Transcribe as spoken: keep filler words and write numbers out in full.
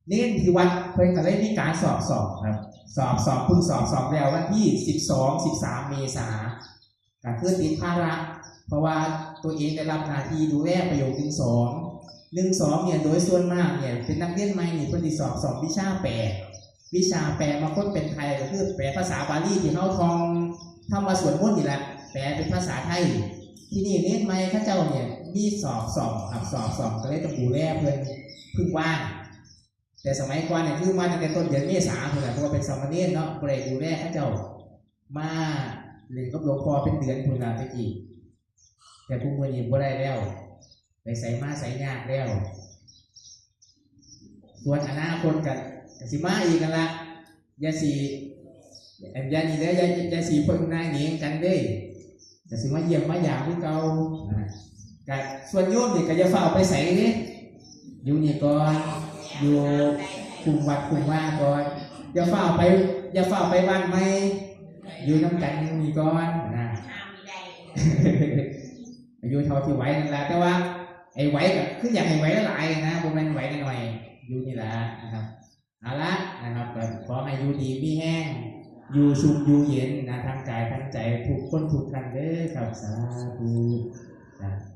เณรที่วัดเพิ่นก็เลยมีการสอบสอบครับ สอบสอบเพิ่งสอบสอบแล้ววันที่สิบสอง สิบสาม เมษา ก็คือติดภาระ เพราะว่าตัวเองได้รับหน้าที่ดูแลประโยคหนึ่งสอง หนึ่งสอง เนี่ย โดยส่วนมากเนี่ยเป็นนักเรียนใหม่นี่เพิ่นสิสอบสอบวิชาแปล วิชาแปลบางคนเป็นไทยก็คือแปลภาษาบาลีที่เฮาท่องทำวัดสวดมนต์นี่แหละ แปลเป็นภาษาไทย ที่นี่เณรใหม่เขาเจ้าเนี่ยมีสอบสอบครับ สอบสอบก็เลยต้องดูแลเพิ่นเพิ่งว่าง แต่สมัยก่อนเนี่ยคือมาตั้งแต่ต้นเดือนเมษาพุ้นแหละ เพราะว่าเป็นสามเณรเนาะ บ่ได้ดูแลเขาเจ้า มาเล่นกับหลวงพ่อเป็นเดือนพุ้นละตะกี้ แต่ทุกมื้อนี้บ่ได้แล้ว ไปไสมาไสยากแล้ว ส่วนอนาคตก็ก็สิมาอีกนั่นละ อย่าสิ อันอย่านี่เด้อ อย่า อย่าสิเพิ่งหน้าเหงกันเด้ ก็สิมาเยี่ยมมายามคือเก่านะ ก็ส่วนโยมนี่ก็อย่าฟ้าวไปไสเด้ อยู่นี่ก่อน อยู่คุมวัดคุมวาก่อน อย่าฟ้าวไป อย่าฟ้าวไปบ้านใหม่ อยู่นำกันอยู่นี่ก่อนนะ อายุเท่าที่ไหวนั่นแหละ แต่ว่าไอ้ไหวก็คืออยากให้ไหวหลายๆนะ บ่แม่นไหวน้อยๆ อยู่นี่แหละนะครับ เอาละนะครับ ก็ขอให้อยู่ดีมีแฮง อยู่สุขอยู่เย็นนะ ทั้งกายทั้งใจ ทุกคนทุกท่านเด้อครับ สาธุ สาธุ